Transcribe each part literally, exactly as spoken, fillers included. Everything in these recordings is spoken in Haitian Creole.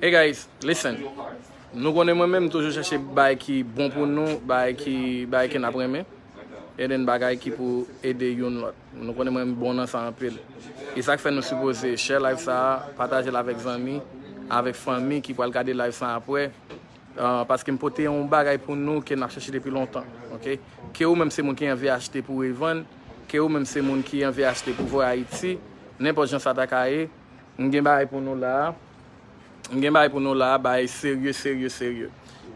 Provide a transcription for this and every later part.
Hey guys, listen. Nou konnen mwen menm toujou chèche bagay ki bon pou nou, bagay ki bagay ke n ap renmen. E then bagay ki pou ede youn lòt. Nou konnen mwen bon nan sa anpil. E sa k fè nou sipoze share live sa a, pataje l avèk zanmi, avèk fanmi ki pral gade live sa a apre. Ah, paske m pote yon bagay pou nou ke n ap chèche depi lontan. Ok? Ke ou menm se moun ki anvi achte pou revann, ke ou menm se moun ki anvi achte pou voye Ayiti, nenpòt jan sa ta ka ye, m gen bagay pou nou la a. M gen bagay pou nou la a, bagay serye, serye, serye.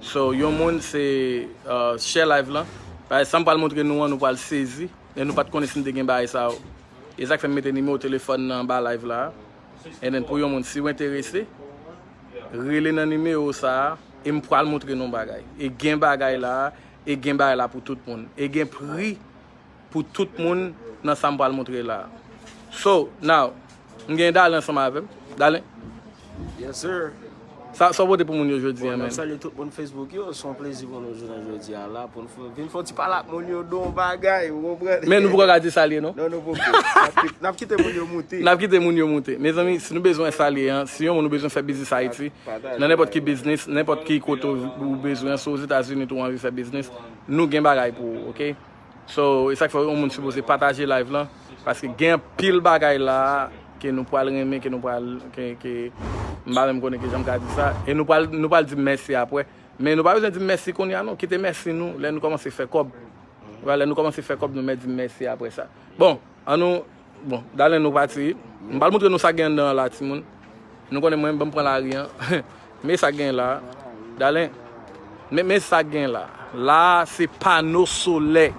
So, yon moun se uh, share live lan. Bagay sa m pral montre nou an, nou pral sezi. E nou pa t konnen si n te gen bagay sa yo. E sa k fè m mete nimewo telefòn nan anba live la a. And then pou yon moun, si w enterese, rele nan nimewo sa a, e m pral montre nou bagay. E gen bagay la a, e gen bagay la pou tout moun. E gen pri pou tout moun nan sa m pral montre la. So, now, m gen Dalen ansanm avè m. Dalen, Yes, sir. sa sa w pote pou moun yo jodi a, Bon, n ap menm? Salye tout moun Facebook yo. Se yon plezi pou nou jounen jodi a la. Pou nou fè- vin fè yon ti pale ak moun yo de yon bagay, ou konprann? Men nou poko ka di salye, non? Non, nou poko. N ap kit- n ap kite moun yo moute. N ap kite moun yo moute. Mezanmi, si nou bezwen salye an, si yon moun ou bezwen fè biznis Ayiti, Pataje nan nenpòt ki live. Biznis, nenpòt ki kote ou ou bezwen, si w Ozetazini tou anvi fè biznis, nou gen bagay pou ou, ok? So, e sa k fè yon moun sipoze pataje live lan, paske gen anpil bagay la ke nou pral renmen, ke nou pral, ke, ke m pa menm konnen ki jan m ka di sa, e nou pral, nou pral di mèsi apre. Men nou pa bezwen di mèsi kounye a non, kite mèsi nou lè nou kòmanse fè kòb. Lè nou kòmanse fè kòb, nou mèt di mèsi apre sa. Bon, annou, bon, Dalen nou pati. M pral montre nou sa gen anndan an la, timoun. Nou konnen mwen, ban m pran lari an. Men sa gen la. Dalen, men, men sa gen la. La a, se pano solèy.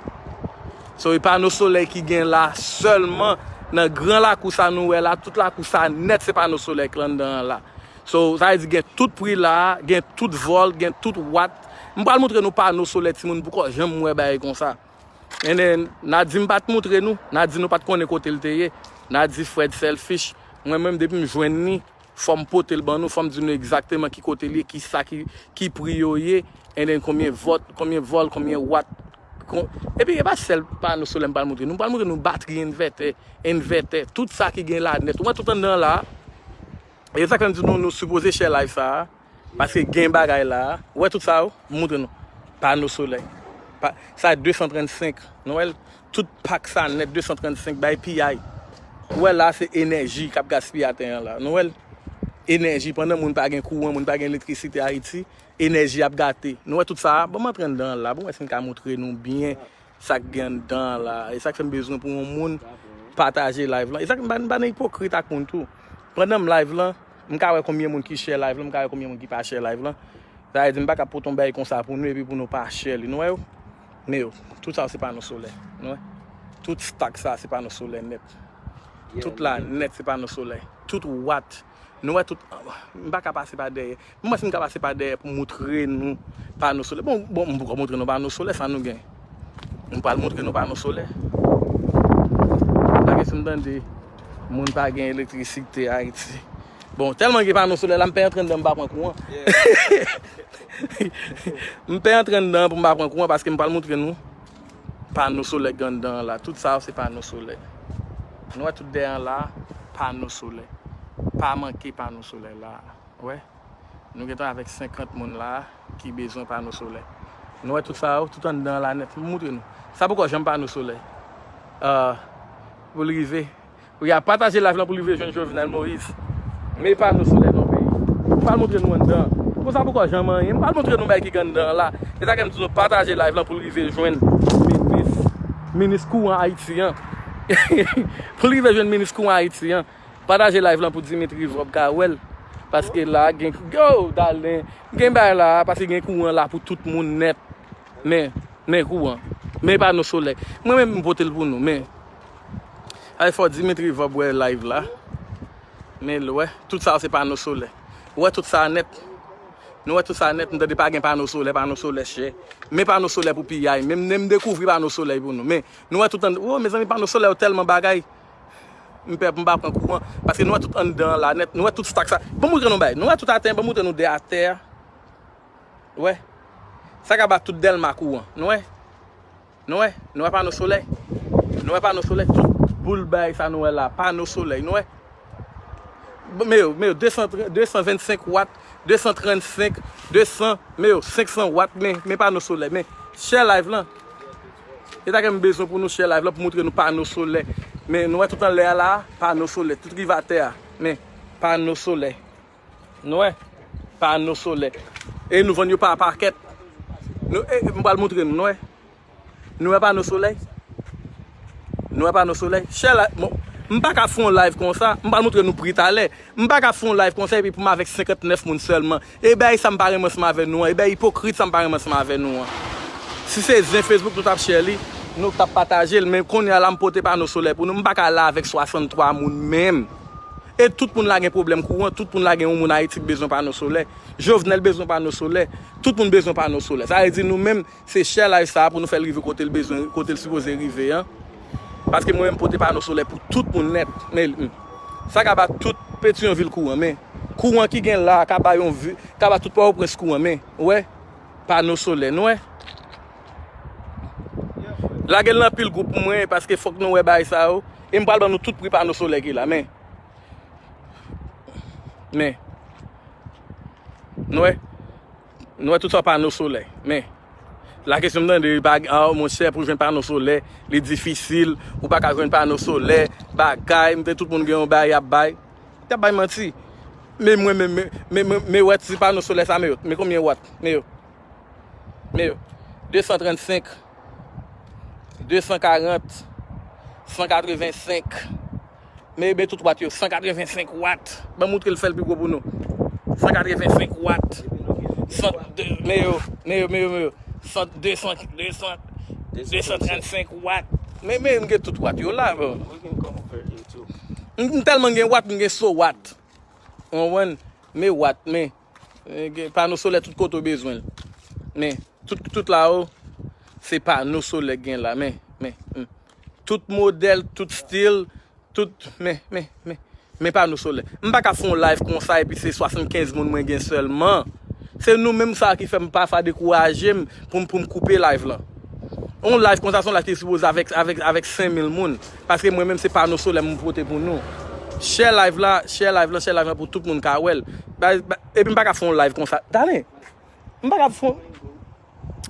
So, e pano solèy ki gen la sèlman nan gran lakou sa nou wè la. Tout lakou sa nèt, se pano solèy ki anndan an la. So, sa vle di gen tout pri la, gen tout vòl, gen tout wat. M pral montre nou pano solèy, timoun, poukò janm wè bagay konsa. And then, n a di m pa t montre nou, n a di nou pa t konnen kote l te ye. N a di Fred selfish. Mwen menm, depi m jwenn li, fò m pote l ban nou, fò m di nou egzakteman ki kote l ye, ki sa ki, ki pri yo ye, and then konbyen vòt, konbyen vòl, konbyen wat. Kon... Epi, e pa sèl pano solèy m pral montre nou. M pral montre nou batri envètè, envètè, tout sa ki gen la nèt. Ou wè tout anndan la. E sa k fè m di nou, nou sipoze share live sa a. Paske gen bagay la a. Ou wè tout sa yo? M montre nou. Pano solèy. Pa, sa de san trannsenk. Nou wè l? Tout pak sa nèt de san trannsenk bay piyay. Ou wè la se enèji k ap gaspiye atè an la. Nou wè l? Enèji, pandan moun pa gen kouran, moun pa gen elektrisite Ayiti, enèji ap gate. Nou wè tout sa a? Bon, m antre anndan an la. Bon, m wè si m ka montre nou byen sa k gen anndan an la. E sa k fè m bezwen pou yon moun pataje live lan. E sa k m pa, m pa nan ipokrit ak moun tou. Pandan m live lan, m ka wè konbyen moun ki share live lan, m ka wè konbyen moun ki pa share live lan. Sa vle di m pa ka pote yon bagay konsa pou nou epi pou nou pa share li. Nou wè yo? Men yo, tout sa yo se pano solèy. Nou wè? Tout stak sa se pano solèy nèt. Tout la nèt se pano solèy. Tout wat. Nou wè tout, m pa ka pase pa dèyè. Mwen si m ka pase pa dèyè pou montre nou pano solèy. Bon, bon, m poko montre nou pano solèy, sa nou gen. M pral montre nou pano solèy. Paske si m tande moun pa gen elektrisite Ayiti. Bon, tèlman gen pano solèy la, m pè antre anndan m pa pran kouran. M pè antre anndan pou m pa pran kouran paske m pral montre nou pano solèy k anndan an la. Tout sa yo se pano solèy. Nou wè tout dèyè an la, pano solèy. Pa manke pano solèy la. Wè. Nou gentan avèk senkant moun la ki bezwen pano solèy. Nou wè tout sa yo, tout anndan an la nèt. M montre nou. Sa poko janm pano solèy. Ah, pou l rive. Wi, a pataje live lan pou l rive jwenn Jovenel Moïse. Men pano solèy nan peyi. M pral montre nou anndan. Konsa poko janm anyen. M pral montre nou bagay ki gen anndan an la. E sa k fè m di nou pataje live lan pou l rive jwenn minis, minis kouran Ayiti an. Pou l rive jwenn minis kouran Ayiti an. Pataje live lan pou Dimitri Vorbe ka wè l. Paske la gen, yo, Dalen, gen bagay la, paske gen kouran la pou tout moun nèt. Men, men kouran. Men pano solèy. Mwen menm m pote l pou nou, men. Ay fò Dimitri Vorbe wè live la. Men l wè, tout sa se pano solèy. Ou wè tout sa nèt. Nou wè tout sa nèt, m tande pa gen pano solèy, pano solèy chè. Men pano solèy pou piyay, men m, men m dekouvri pano solèy pou nou. Men, nou wè tout an, oh, mezanmi, pano solèy yo tèlman bagay. M pè pou m pa pran kouran. Paske nou wè tout anndan an la nèt. Nou wè tout stak sa. Ban m montre nou bagay. Nou wè tout atè, ban m montre nou de atè a. Ou wè? Sa ka ba tout Dèlma kouran. Nou wè? Nou wè? Nou wè pano solèy? Nou wè pano solèy? Tout boul bagay sa nou wè la. Pano solèy. Nou wè? Men yo, men yo, de san, de san vennsenk wat, de san trannsenk, de san, men yo, senk san wat, men, men pano solè, men share live lan. E ta gen bezwen pou nou share live lan pou montre nou pano solè. Men nou wè tout anlè a la, pano solè, tout rive atè a. Men pano solè. Nou wè? Pano solè. E nou vann yo pa pakèt. Nou, e, m pral montre nou, nou wè? Nou wè pano solèy? Nou wè pano solèy? Share la, bon, m pa ka fè yon live konsa. M pral montre nou pri talè. M pa ka fè yon live konsa epi pou m avèk senkantnèf moun sèlman. E bagay sa m pa renmen ansanm avè nou an. E bagay ipokrit sa m pa renmen ansanm avè nou an. Si se zen Facebook nou t ap share li, nou t ap pataje l, men kounye a la m pote pano solèy pou nou. M pa ka la avèk swasanntwa moun menm. E tout moun la gen pwoblèm kouran, tout moun la gen yon moun Ayiti ki bezwen pano solèy. Jovenel bezwen pano solèy. Tout moun bezwen pano solèy. Sa vle di nou menm, se share live sa a pou nou fè l rive kote l bezwen, kote l sipoze rive an. Paske mwen menm pote pano solè pou tout moun nèt. Men, hmm. Sa ka bat tout Petyonvil kouran, men kouran ki gen la a ka ba yon vi, ka ba tout Pòtoprens kouran, men, ou wè, pano solè, nou wè. Lage l nan pil gwoup pou mwen, paske fòk nou wè bagay sa yo. E m pral ban nou tout pri pano solè ki la, men. Men. Nou wè? Nou wè tout sa pano solè. Men, la kesyon m tande, pa, ah, monchè, pou jwenn pano solè, li difisil, ou pa ka jwenn pano solè, bagay, m te tout moun gen yon bagay y ap bay. Y ap bay manti. Men mwen, men, men, men, men, men wè ti pano solè sa, men yo, men konbyen wat, men yo. Men yo, de san trannsenk, de san karant, san katrevensenk, men, men tout wat yo, san katrevensenk wat. Ban m moutre l fè l pi gwo pou nou. San katrevensenk wat. San, de, men yo, men yo, men yo, men yo. San, de san, de san, de san trannsenk wat. Men, men, m gen tout wat yo la, bro. M, m tèlman gen wat, m gen so wat. Ou konprann? Men wat, men. Eh, gen pano solè tout kote w bezwen l. Men, tout, tout la o, se pano solè k gen la. Men, men, hmm. Tout modèl, tout stil, tout, men, men, men, men pano solè. M pa ka fè yon live konsa epi se swasannkenz moun mwen gen sèlman. Se nou menm sa ki fè m pafwa dekouraje m pou m, pou m koupe live lan. Yon live konsa se yon live ki sipoze avèk, avèk, avèk senk mil moun. Paske mwen menm se pano solè m pote pou nou. Share live la, share live lan, share live lan pou tout moun ka wè l. Ba, ba, epi m pa ka fè yon live konsa. Tande! M pa ka fè yon,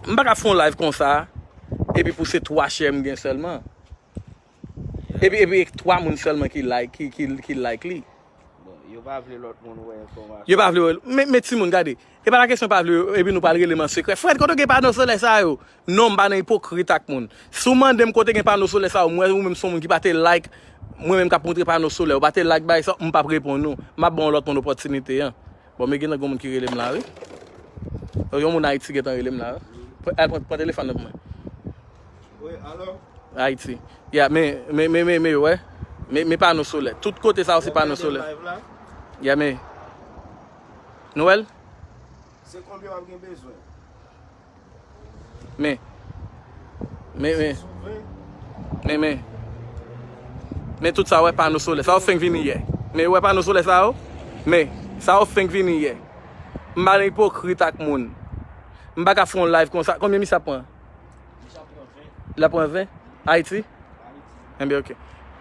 m pa ka fè yon live konsa. Epi pou se twa share m gen sèlman. Epi, epi e twa moun sèlman ki like, ki, ki, ki like li. Bon, yo pa vle lòt moun wè enfòmasyon. Yo pa vle wè. Men, men timoun, gade. E pa la kesyon pa vle, epi nou pral rele m an sekrè. Frèd, kote w gen pano solè sa yo? Non, m pa nan ipokrit ak moun. Si w mande m kote gen pano solè sa yo, m wè ou menm se yon moun ki pa te like, mwen menm k ap montre pano solè, ou pa te like bagay sa, m p ap reponn ou. M ap ban yon lòt moun opòtinite an. Bon, men gen nan gen moun ki rele m la, wi. Yon moun Ayiti gentan rele m la, wi. Pran, al pran, pran telefòn nan pou mwen. Wi, alo? Ayiti. Ya, men, men, men, men, men, yo wè. Men, men pano solè. Tout kote sa yo se pano solè. Ya, men. Nou wè l? Se konbyen w ap gen bezwen? Men. Men, men. Men, men. Men tout sa, wè pano solè. Sa yo fenk vini yè. Men, wè pano solè sa yo? Men, sa yo fenk vini yè. M pa nan ipokrit ak moun. M pa ka fè yon live konsa. Konbyen misye ap pran? L ap pran ven? Ayiti? Enben, oke.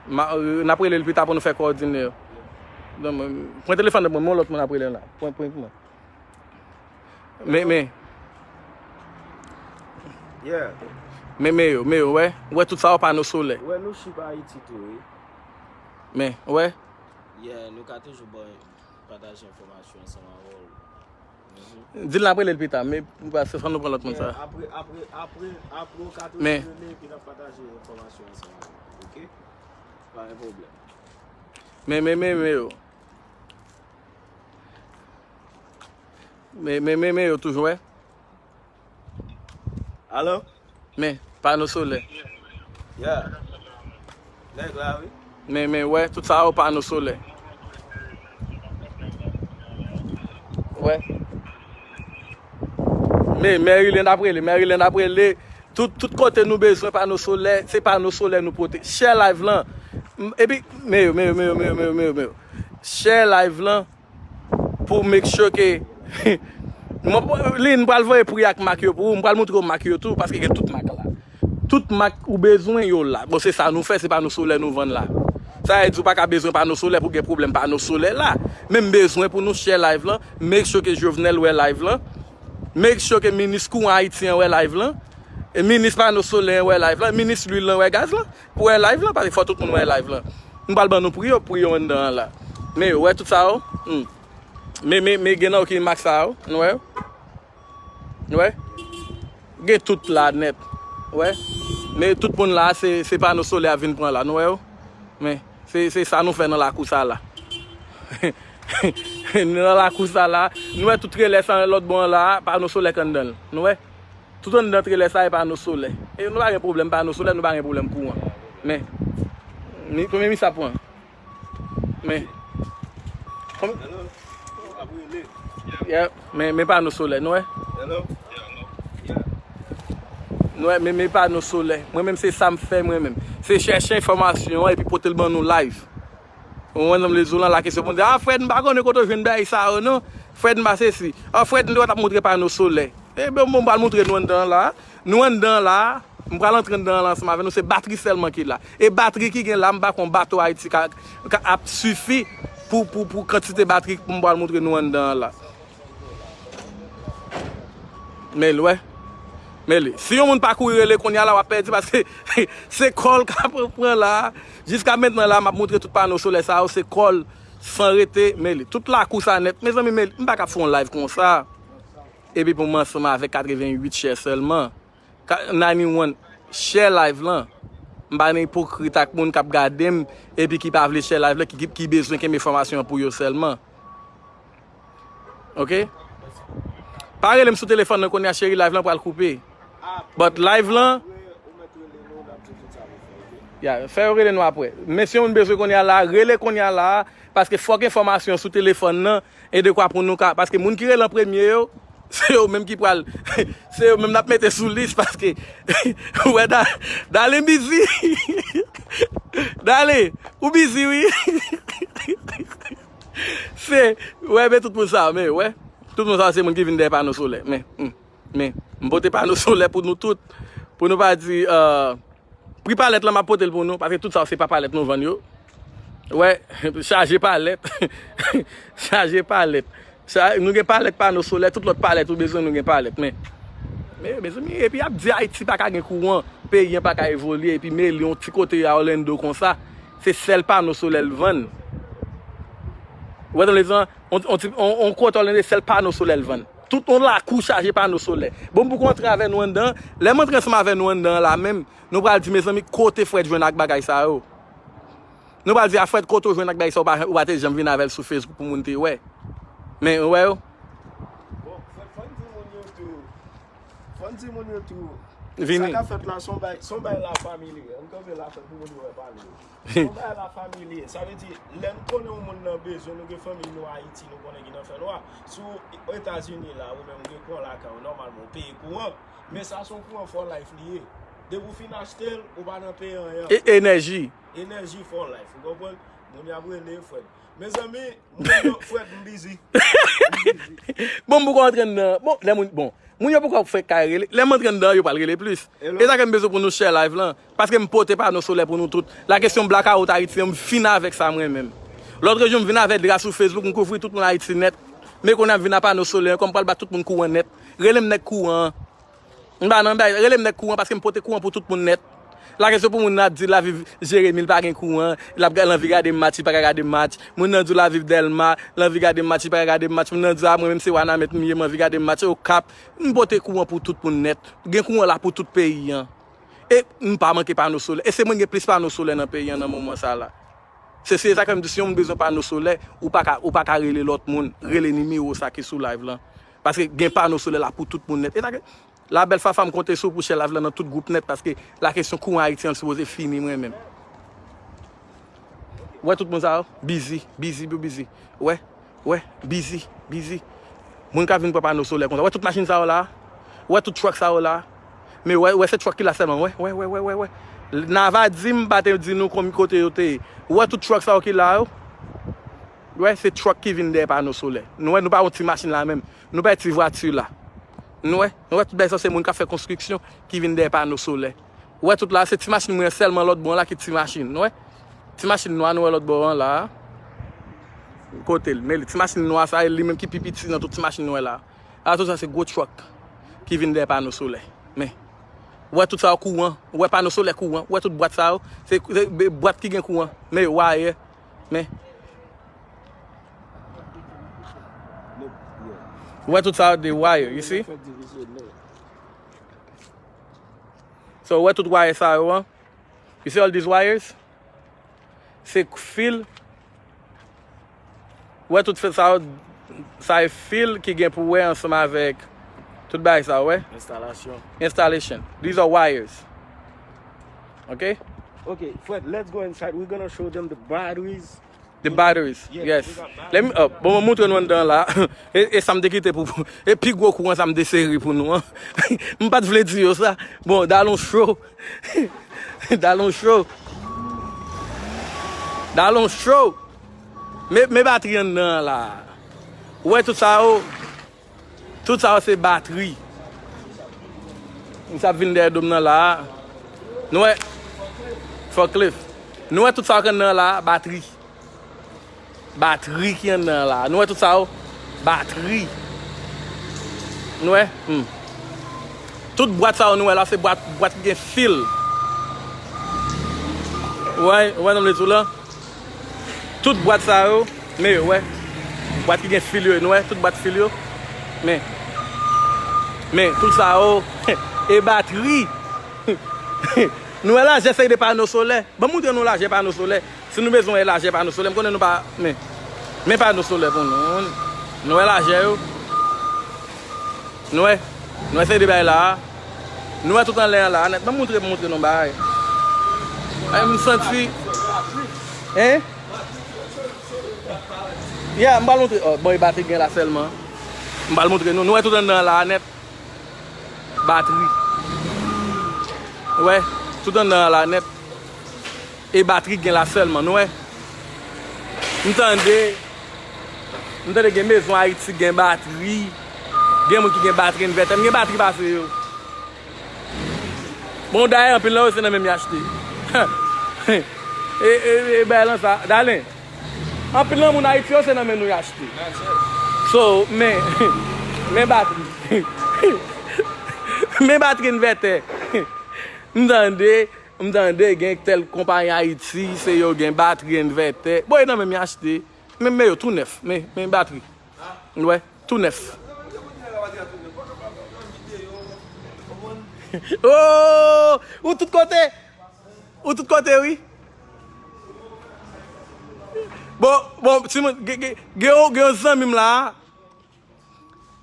Ma, euh, n ap rele l pita pou nou fè kowòdine yo. Donk, mwen, pran telefòn nan mwen, yon lòt moun ap rele la. Pran, pran pou mwen. Men, men. Yeah. Men, men yo, men yo, wè. Wè tout sa yo pano solè. Wè, nou chip Ayiti tou, wi. Men, wè. Yeah, nou ka toujou bay, pataje enfòmasyon ansanm avè w. Di l n ap rele l pita, men pou pa se fò nou pran lòt moun sa. Apre, apre, apre, apre w ka toujou rele epi n ap pataje enfòmasyon ansanm. Oke? Pa gen pwoblèm. Men, men, men, men yo. Men, men, men, men yo toujou, wè. Alo? Men, pano solè. Yeah. Nèg la, wi. Men, men, wè, tout sa yo pano solè. Wè. Men, Maryland ap rele, Maryland ap rele. Tout, tout kote nou bezwen pano solè, se pano solè nou pote. Share live lan. M, epi, men yo, men yo, men yo, men yo, men yo, men yo, men yo. Share live lan. Pou make sure ke mwen, li, m pral voye pri ak mak yo pou ou, m pral montre w mak yo tou, paske gen tout mak la. Tout mak ou bezwen yo la. Bon, se sa nou fè, se pano solè nou vann la. Sa vle di ou pa ka bezwen pano solè pou gen pwoblèm pano solè la. Men m bezwen pou nou share live lan. Make sure ke Jovenel wè live lan. Make sure ke minis kouran Ayiti an wè live lan. E minis pano solè an wè live lan. Minis lwil lan wè gaz lan. Pou wè live lan, paske fò tout moun wè live lan. M pral ban nou pri yo, pri yo anndan an la. Men yo wè tout sa yo. Hmm. Men, men, men gen nan yo ki mak sa yo. Nou wè yo? Ou wè? Gen tout la nèt. Ou wè? Men tout moun la, se, se pano solè ap vin pran la. Nou wè yo? Men, se, se sa nou fè nan lakou sa la. Nan lakou sa la, nou wè tout trelè sa lòt bò an la, pano solè k anndan l. Nou wè? Tout anndan trelè sa e pano solè. E nou pa gen pwoblèm pano solè, nou pa gen pwoblèm kouran. Men, mi, konbyen mi sa pran? Men, konbyen? Yeah, men, men pano solè, nou wè? Nou wè, men, men pano solè. Mwen menm se sa m fè, mwen menm. Se chèche enfòmasyon an epi pote l ban nou live. Ou konprann sa m vle di w lan, la kesyon pou n di, "Ah, Fred, m pa konnen kote w jwenn bagay sa yo, non. Fred, m pa sesi. Ah, Fred, m te wè t ap montre pano solè." E ben, bon, m pral montre nou anndan an la. Nou anndan an la. M pral antre anndan an la ansanm avè nou. Se batri sèlman ki la. E batri ki gen la, m pa kwè yon bato Ayiti ka, ka ap sifi pou, pou, pou kantite batri pou m pral montre nou anndan an la. Men l, wè. Men li. Si yon moun pa kouri rele kounye a la, w ap pèdi paske se kò l k ap pran la. Jiska mentnan la, m ap montre tout pano solè sa yo, se kò l san rete, men li. Tout lakou sa nèt. Mezanmi, men li. M pa ka fè yon live konsa. Epi pou m ansanm avèk katreventuit share sèlman. Ka-, ninety-one, share live lan. M pa nan ipokrit ak moun k ap gade m, epi ki pa vle share live lan, ki, ki, ki bezwen kenbe enfòmasyon an pou yo sèlman. Oke? Pa rele m sou telefòn nan kounye a, cheri, live lan pral koupe. But live lan, ya, fè yo rele nou apre. Men si yon moun bezwen kounye a la, rele kounye a la, paske fòk enfòmasyon sou telefòn nan, e dekwa pou nou ka, paske moun ki rele an premye yo, se yo menm ki pral, se yo menm n ap mete sou lis, paske, ou wè, Da-, Dale bizi. Dale, ou bizi, wi. Se, wè, men tout moun sa, men, wè. Tout moun sa, se moun ki vin dèyè pano solè. Men, hmm, men, m pote pano solè pou nou tout. Pou nou pa di, euh, pri palèt lan, m ap pote l pou nou, paske tout sa, se pa palèt nou vann yo. Wè, chaje palèt. Chaje palèt. Sa, nou gen palèt pano solè, tout lòt palèt ou bezwen, nou gen palèt. Men, men, mezanmi, epi y ap di Ayiti pa ka gen kouran, peyi an pa ka evolye, epi men li yon ti kote a Orlando konsa, se sèl pano solè l vann. Ou wè, tan lezan, on, on, ti- on, on kote Orlando, se sèl pano solè l vann. Tout on lakou chaje pano solè. Bon, m poko antre avè nou anndan. Lè m antre ansanm avè nou anndan la menm, nou pral di, mezanmi, kote Fred jwenn ak bagay sa yo? Nou pral di, a Fred, kote w jwenn ak bagay sa, ou pa, ou pa te janm vin avè l sou Facebook pou moun te wè. Men, ou wè yo? Bon, fò, fò n di moun yo tou. Fò n di moun yo tou. Vini. Sa k ap fèt la, se yon bay, se yon bay la familye. Ann kanpe la fèt pou moun yo wè pale. Se yon bay la familye. Sa vle di, lè n konnen yon moun nan bezwen, nou gen fanmi nou Ayiti, nou konnen ki nan fè nwa. Si w Etazini la, ou menm ou gen kouran lakay ou, nòmalman, ou peye kouran. Men sa se yon kouran for life li ye. Depi w fin achte l, ou pa nan peye anyen. E enèji. Enèji for life, ou konprann? Moun y ap rele Fred. Mezanmi, moun yo, Fred, m bizi. M bizi. Bon, m poko antre anndan. Bon, lè moun, bon, moun yo poko fè kay rele. Lè m antre anndan, yo pral rele plis. Hello. E sa ke m bezwen pou nou share live lan. Paske m pote pano solè pou nou tout. La kesyon blackout Ayiti an, m fin avèk sa mwen menm. Lòt jou, m vin avèk dra sou Facebook, m kouvri tout moun Ayiti nèt. Men kounye a m vin a pano solè ankò, m pral ba tout moun kouran nèt. Rele m nèg kouran an. M pa nan bay, rele m nèg kouran paske m pote kouran pou tout moun nèt. La kesyon pou moun nan ap di Laviv Jeremi l pa gen kouran, l ap ga-, l anvi gade match, li pa ka gade match. Moun nan di Laviv Dèlma, l anvi gade match, li pa ka gade match. Moun nan di a mwen menm se Wanament m ye, m anvi gade match Okap. M pote kouran pou tout moun nèt. Gen kouran la pou tout peyi an. E m pa manke pano solè. E se mwen gen plis pano solè nan peyi an nan moman sa la. Se, se sa k fè m di, si yon moun bezwen pano solè, ou pa ka, ou pa ka rele lòt moun. Rele nimewo sa ki sou live lan. Paske gen pano solè la pou tout moun nèt. E sa ke, la bèl Fafa, m konte sou ou pou share live lan nan tout gwoup nèt, paske la kesyon kouran Ayiti an sipoze fini mwen menm. Wè tout moun sa yo, bizi, bizi pou bizi. Wè, wè, bizi, bizi. Moun ka vin pran pano solè konsa. Wè tout machin sa yo la. Wè tout truck sa yo la. Men wè, wè se truck ki la sèlman. Wè, wè, wè, wè, wè, wè. Nava di m pa te di nou konbyen kote yo te ye. Wè tout truck sa yo ki la yo. Wè, se truck ki vin dèyè pano solè. Nou wè, nou pa yon ti machin la menm. Nou pa ti vwati la. Nou wè, nou wè tout bagay sa se moun k ap fè konstriksyon ki vin dèyè pano solè. Ou wè tout la, se ti machin mwen sèlman lòt bò la ki ti machin. Nou wè? Ti machin nwa nou wè lòt bò an la a. Kote l? Men li, ti machin nwa sa, e li menm ki pi piti nan tout ti machin nou wè la a. A, tout sa se gwo truck ki vin dèyè pano solè. Men, ou wè tout sa yo kouran, ou wè pano solè kouran, ou wè tout bwat sa yo, se, se bwat ki gen kouran. Men yo wire, men. Ou wè tout sa yo de wire, you see? So, ou wè tout wire sa yo an? You see all these wires? Se fil. Ou wè tout fil sa yo, sa e fil ki gen pou wè ansanm avèk tout bagay sa yo, wè. Installation. Installation. These are wires. Okay? Okay, Fred, let's go inside. We're gonna show them the batteries. The batteries, yes. Let me, uh, bon, mwen montre nou anndan la. E, e sa m te kite pou, e pi gwo kouran sa m te sere pou nou an. M pa t vle di yo sa. Bon, dalon cho. Dalon cho. Dalon cho. Men, men batri anndan an la. Ou wè tout sa yo. Tout sa yo se batri. M sa ap vin dèyè do m nan la a. Nou wè. Forklift. Nou wè tout sa yo k anndan an la a, batri. Batri ki anndan an la a. Nou wè tout sa yo? Batri. Nou wè? Hmm. Tout bwat sa yo nou wè la, se bwat, bwat ki gen fil. Ou wè, ou wè sa m vle di w la? Tout bwat sa yo, men yo, wè. Bwat ki gen fil yo, nou wè, tout bwat fil yo. Men, men, tout sa yo, e batri. Nou wè lajè seri de pano solè. Ban m montre nou lajè pano solè. Si nou bezwen wè lajè pano solè, m konnen nou pa, men, men pano solè pou nou. Nou wè lajè yo. Nou wè, nou wè seri de bagay la a. Nou wè tout anlè an la a nèt. Ban m montre, montre nou bagay. Ay, m santi. Hein? Yeah, m pral montre. Oh, bon, e batri gen la sèlman. M pral montre nou. Nou wè tout anndan an la a nèt. Batri. Ou wè, tout anndan an la nèt. E batri gen la sèlman, nou wè. M tande, m tande gen mezon Ayiti gen batri. Gen moun ki gen batri envètè. M gen batri pase yo. Bon, dayè, anpil nan yo se nan men m y achte. E, e, e, bagay lan sa, Dalen. Anpil nan moun Ayiti yo se nan men nou y achte. So, men, men batri. Men batri envètè. M tande, m tande gen tèl konpayi Ayiti, se yo gen batri envètè. Bon, e nan men m y achte. Men, men yo tou nèf. Men, men batri. Ou wè, tou nèf. Oh! Ou tout kote! Ou tout kote, wi. Bon, bon, timoun, gen, gen, gen yon, gen yon zanmi m la a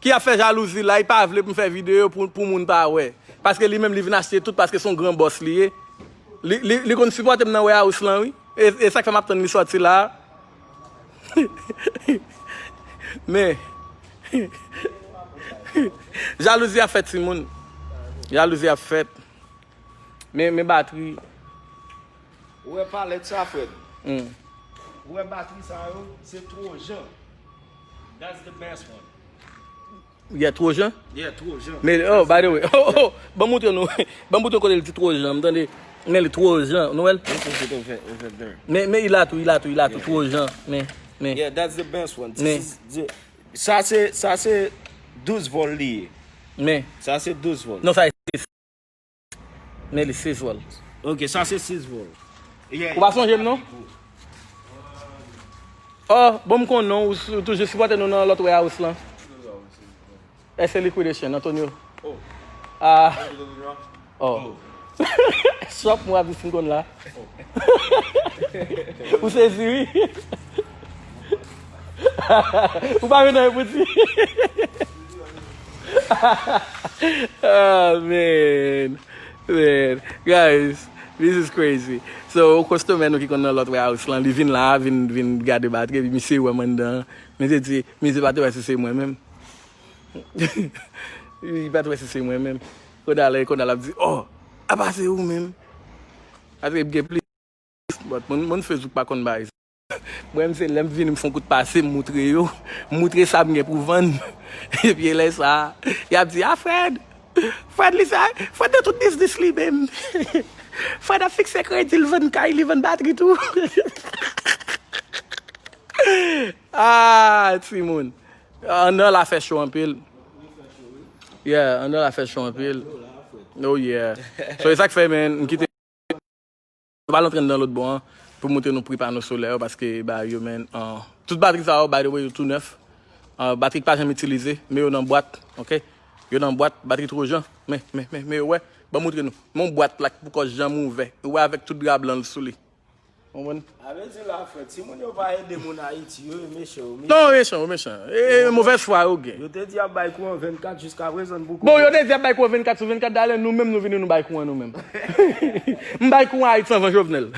ki ap fè jalouzi la, li pa vle pou m fè videyo pou, pou moun pa wè. Paske li menm, li vin achte tout paske se yon gran bòs li ye. Li, li, li konn sipòte m nan warehouse lan, wi. E, e sa k fè m ap tann li sòti la a. Men, jalouzi ap fèt, timoun. Jalouzi ap fèt. Men, men batri. Ou wè palèt sa, Fred? Hmm. Ou wè batri sa yo, se Trojan. That's the best one. Yeah, Trojan? Yeah, Trojan. Men, oh, by the way. Oh, oh, oh. Ban m montre nou. Ban m montre kote l di Trojan. M tande. Men li Trojan. Nou wè l? This is it over, over there. Men, men li la tou, li la tou, li la tou. Yeah. Trojan. Men, men. Yeah, that's the best one. This men. Is the, sa se, sa se douz vòl li ye. Men. Sa se douz vòl. Non, sa se Men li sez vòl. Ok, sa se sez vòl. Yeah. Ou pa sonje m non? Oh, bon, m konn non, ou, ou toujou sipòte nou nan lòt warehouse lan. Èske Liquidation, Antonio? Oh. Ah. Oh. Chòk mwen ap di si m konn la. Ou sezi, wi. Ou pa vin nan pou di. Ah, man. Man. Guys, this is crazy. So, yon customer nou ki konn nan lòt warehouse lan, li vin la, vin, vin gade batri, epi misye wè m anndan. Misye di, misye pa t wè si se mwen menm. Li pa t wè si se mwen menm. Kounye a la, kounye a la ap di, oh, apa se ou menm? Paske gen plis But moun, moun Facebook pa konn bagay sa. Mwen, m se lè m vini, m fè yon kout pase, m moutre yo. M moutre sa m gen pou vann. Epi lè sa, y ap di, ah, Fred! Fred, li sa, Fred nan tout biznis li menm. Fred ap fikse kredi, l vann kay, li vann batri tou. Ah, timoun. Anndan la fè cho anpil. Yeah, anndan la fè cho anpil. Oh yeah. So, e sa k fè, man, m kite. Nou pral antre anndan lòt bò an pou montre nou pri pano solè yo, paske ba yo, man, ah, tout batri sa yo, by the way, yo tou nèf. Ah, batri k pa janm itilize, men yo nan bwat, ok? Yo nan bwat, batri Trojan. Men, men, men, men yo wè, ban montre nou. Men yon bwat la ki poko janm ouvè. Yo wè avèk tout dra blan l sou li. Konprann? A vle di la, frè, timoun yo pa ede moun Ayiti, yo, yo mechan, yo mechan. Non, yo mechan, yo mechan. E, e, movèz fwa yo gen. Yo te di y ap bay kouran vennkat, jiska prezan n poko. Bon, yo te di y ap bay kouran vennkat sou vennkat, dayè nou menm nou vini nou bay kouran nou menm. M bay kouran Ayiti anvan Jovenel.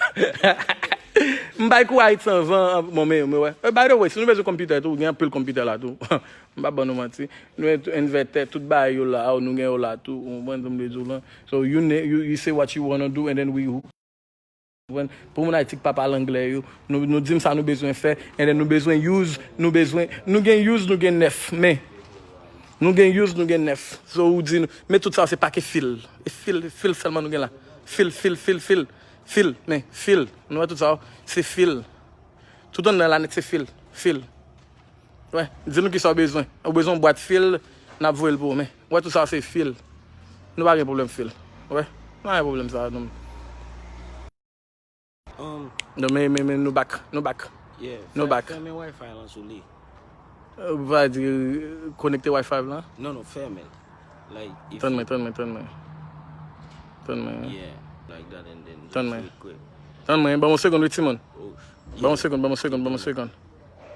M bay kouran Ayiti anvan, bon, men, men wè. Eh, by the way, si nou bezwen konpitè tou, gen anpil konpitè la tou. M pa ban nou manti. Nou en-, envètè, tout bagay yo la, nou gen yo la tou. Ou konprann sa m vle di w lan? So, you, ne- you, you say what you wanna do, and then we Konprann? Pou moun Ayiti k pa pale anglè yo, nou, nou di m sa nou bezwen fè, and then nou bezwen use, nou bezwen, nou gen use, nou gen nèf, men. Nou gen use, nou gen nèf. So, ou di nou, men tout sa yo se pake fil. E fil, fil sèlman nou gen la. Fil, fil, fil, fil, fil, men, fil. Nou wè tout sa yo, se fil. Tout anndan la nèt se fil, fil. Wè, di nou kisa w bezwen. Ou bezwen yon bwat fil, n ap voye l pou ou. Men, wè, tout sa se fil. Nou pa gen pwoblèm fil. Wè, nou pa gen pwoblèm sa, non. Um, non, men, men, men, nou back, nou back. Yeah, nou fè- back. Fèmen Wi-Fi lan sou li. Euh, ou pa di, euh, konekte Wi-Fi lan? Non, non, fèmen l. Like, if Tann mwen, tann mwen, tann mwen. Tann mwen. Yeah, like that, and then Tann mwen. Tann mwen, ban m yon segonn, wi, timoun. Oh, ban m yon segonn, ban m yon segonn, ban m yon segonn.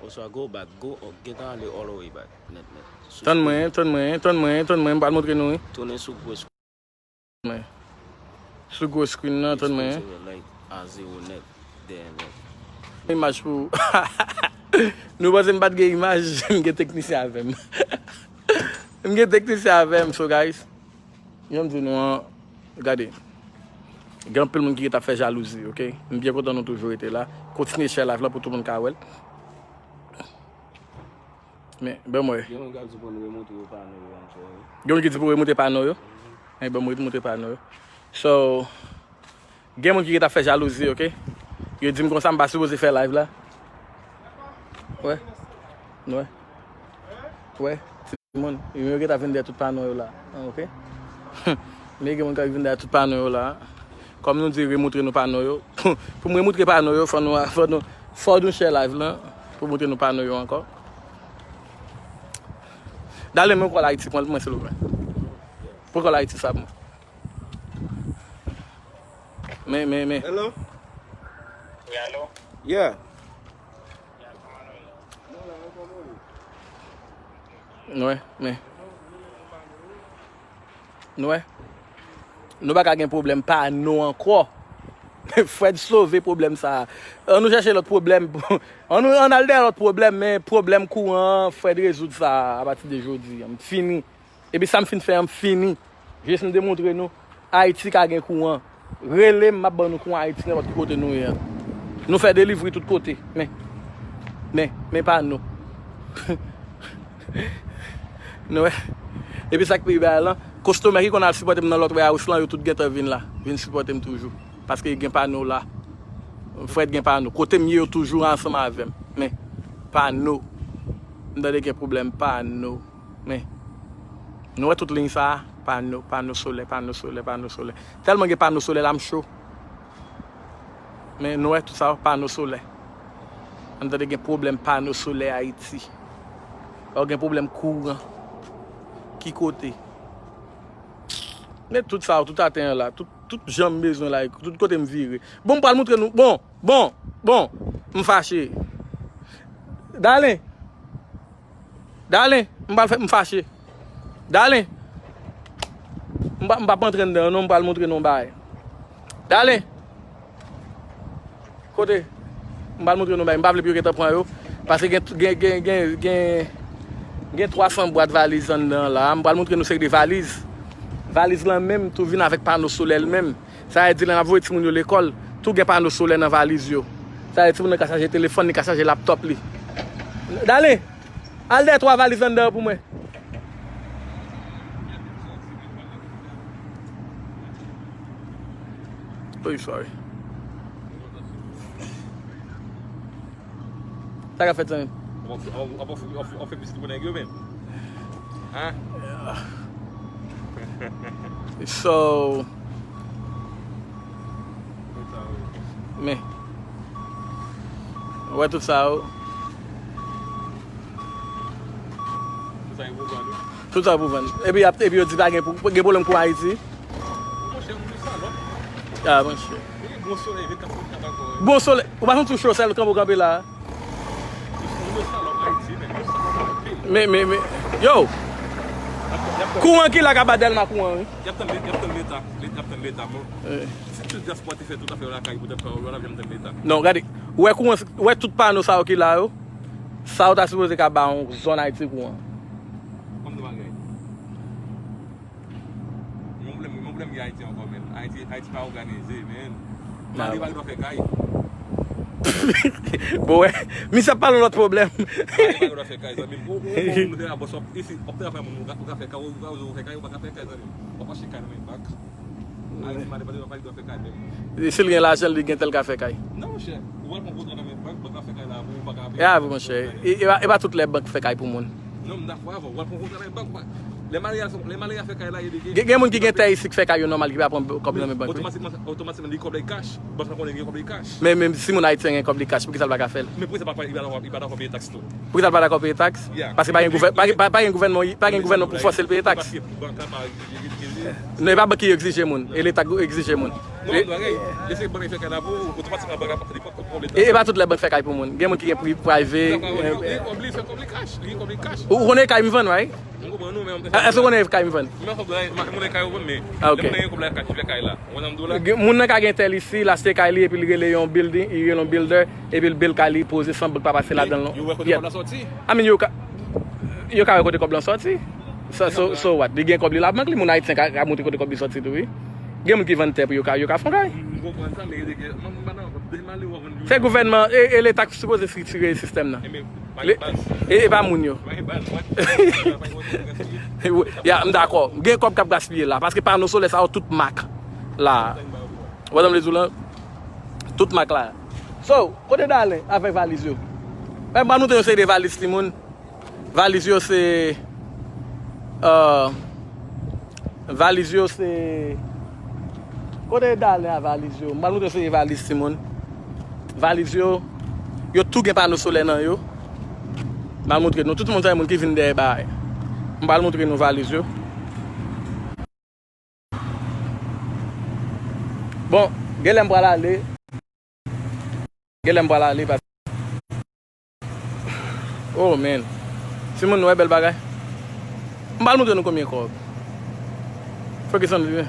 Oswa go back, go, oh, gentan ale all the way back, nèt, nèt. Tann mwen, tann mwen, tann mwen, tann mwen, m pral montre nou, wi. Tounen sou gwo screen. Mwen. Sou gwo screen nan, tann mwen. Like, a zewo nèt, dèyè nèt. Imaj pou nou panse m pa t gen imaj, m gen teknisyen avè m. M gen teknisyen avè m, so guys. Jan m di nou an, gade. Gen anpil moun ki ret ap fè jalouzi, ok? M byen kontan nou toujou rete la. Kontinye share live la pou tout moun ka wè l. Men, ban m wè. Gen moun k ap di pou n remontre yo pano yo ankò, wi. Gen moun ki di pou remontre pano yo? Men, ban m remontre pano yo. So, gen moun ki ret ap fè jalouzi, ok? Yo di m konsa m pa sipoze fè live la. Wè. Wè. Wè. Timoun, yo ret ap vin dèyè tout pano yo la, ok? Men gen moun k ap vin dèyè tout pano yo la. Kòm nou di, remontre nou pano yo. Pou m remontre pano yo, fò nou, fò nou, fò nou share live lan pou montre nou pano yo ankò. Dale, mwen kòl Ayiti, pran l pou mwen, silvouplè. Pran kòl Ayiti sa pou mwen. Men, men, men. Hello? Wi, alo? Yeah. Wè, men. Nou wè? Nou pa ka gen pwoblèm pano ankò. Fred sove pwoblèm sa a. An nou chèche lòt pwoblèm. An nou, an al dèyè lòt pwoblèm, men pwoblèm kouran an, Fred rezoud sa a apati de jodi a. M fini. Epi sa m fin fè an, m fini. Jis m demontre nou, Ayiti ka gen kouran. Rele m, m ap ban nou kouran Ayiti nenpòt ki kote nou ye a. Nou fè delivri tout kote. Men, men, men pano. Nou wè? Epi sa k pi bèl lan, kostomè ki konn al sipòte m nan lòt warehouse lan, yo tout gentan vin la. Vin sipòte m toujou. Paske gen pano la. Fred gen pano. Kote m ye, yo toujou ansanm avè m. Men, pano. M tande gen pwoblèm pano. Men, nou wè tout liy sa a? Pano, pano solè, pano solè, pano solè. Tèlman gen pano solè la, m cho. Men, nou wè tout sa, pano solè. An tande gen pwoblèm pano solè Ayiti. Ou gen pwoblèm kouran. Ki kote? Men tout sa, tout atè an la, tout, tout jan m bezwen la, tout kote m vire. Bon, m pral montre nou. Bon, bon, bon, m fache. Dalen. Dalen, m pral fè, m fache. Dalen. M pa, m p ap antre anndan non, m pral montre nou yon bagay. Dalen. Kote? M pral montre nou yon bagay. M pa vle pou yo gentan pran yo. Paske gen, gen, gen, gen, gen, gen twa san bwat valiz anndan la. M pral montre nou seri de valiz. Valiz lan menm tou vin avèk pano solè l menm. Sa vle di lè n ap voye timoun yo lekòl, tou gen pano solè nan valiz yo. Sa vle di timoun nan ka chaje telefòn li, ka chaje laptòp li. Dale, al dèyè twa valiz anndan an pou mwen. Sorry, sorry. Sa k ap fèt, zanmi? Ap fè pitit pou nèg yo menm. Hein? So, men, ou wè tout sa yo. Tout sa yo pou vann. Epi, y ap- epi yo di pa gen pou- gen pwoblèm pou Ayiti. Monchè, moun yo salòp. Ah, monchè. Gen gwo solèy, vennkat sou vennkat ankò. Gwo solèy. Ou pa santi w cho sèl kanpe w kanpe la? Moun yo salòp Ayiti, men yo salòp anpil. Men, men, men, yo! Kouran ki la ka ba Dèlma kouran, wi. Y ap tann Leta, y ap tann Leta, Leta, y ap tann Leta, bon. Si tout dyaspora te fè tout afè yo lakay, poutèt sa yo, yo la janm tann Leta. Non, gade, ou wè kouran, ou wè tout pano sa yo ki la yo, sa yo ta sipoze ka ba yon zòn Ayiti kouran. Kòm nou bagay. Yon pwoblèm, yon pwoblèm gen Ayiti ankò, men. Ayiti, Ayiti pa òganize, men. Mande pa gen dwa fè kay. Bon, wè, misye ap pale yon lòt pwoblèm. Mande pa gen dwa fè kay, zanmi m. Ou, ou, ou, ou, ou, isi, w ap travay moun, ou ka, ou ka fè kay, ou ka, ou ka fè kay, ou pa ka fè kay, zanmi m. W ap achte kay nan men bank. Ayiti, mande pa gen dwa fè kay menm. Si l gen lajan, li gen tèl ka fè kay. Non, monchè. Ou al pran kontra nan men bank, bank la fè kay la pou ou, ou pa ka peye. E a vre, monchè. E, e pa, e pa tout lè bank fè kay pou moun. Non, m dakò avè w. Ou al pran kontra nan men bank, ou pa, lè malè a, lè malè a fè kay la, e de gen. Gen, gen moun ki gen tè isi k fè kay yo nòmal, ki pa pran kòb nan men bank, wi. Otomatikman, otomatikman, li gen kòb la, li kach. Bank la konnen li gen kòb la, li kach. Men, men si moun ayisyen gen kòb li kach, poukisa l pa ka fè l? Men poukisa l pa, li pa dakò, li pa dakò peye taks tou? Poukisa l pa dakò peye taks? Paske pa gen gouvè-, pa gen, pa, pa gen gouvènman, pa gen gouvènman pou fòse l peye taks. Non, e pa bank ki egzije moun, e Leta k egzije moun. Non, non, lè se bank fè kay la pou ou, otomatikman bank la pa li pa kont pou Leta. E, e pa tout lè bank fè kay pou moun. Gen moun ki gen pri prive. Li gen kòb li, li fè kòb li kach, li gen kòb li kach. Ou, ou konnen kay m vann, right? M konprann ou, men. Èske ou konnen kay m vann? Men kòb la, moun nan kay ou vann, men. Ah, ok. Lè moun nan gen kòb la, kach, li fè kay la. Ou konprann sa m di w la? Gen, moun nan ka gen tè l isi, l achte kay li, epi li rele yon building, li rele yon builder, epi l build kay li, poze san bank pa pase ladan l non. Yo wè kote kòb la sòti. I mean, yo ka, yo ka wè kote kòb lan sòti. So, so, so what? Li gen kòb li labank li, moun ayisyen ka, ka montre kote kòb li sòti tou, wi. Gen moun ki vann tè pou yo ka, yo ka fè yon kay. M konprann sa, men e de gen, m, m pa nan, de malè w ap vann. Se gouvènman, e, e Leta k sipoze estritire sistèm nan. E, e, e pa moun yo. Ya, m dakò. Gen kòb k ap gaspiye la, paske pano solè sa yo tout mak la. Ou wè sa m vle di w lan? Tout mak la. So, kote Dalen avèk valiz yo? Mwen ba nou te yon seri de valiz timoun. Valiz yo se, euh, valiz yo se, kote Dalen a valiz yo? M pral montre se valiz timoun. Valiz yo, yo tou gen pano solè nan yo. M pral montre nou. Tout moun sa, moun ki vin dèyè bagay. M pral montre nou valiz yo. Bon, genlè m pral ale. Genlè m pral ale paske, oh, man. Timoun, nou wè bèl bagay. M pral montre nou konbyen kòb. Fòk e sanble.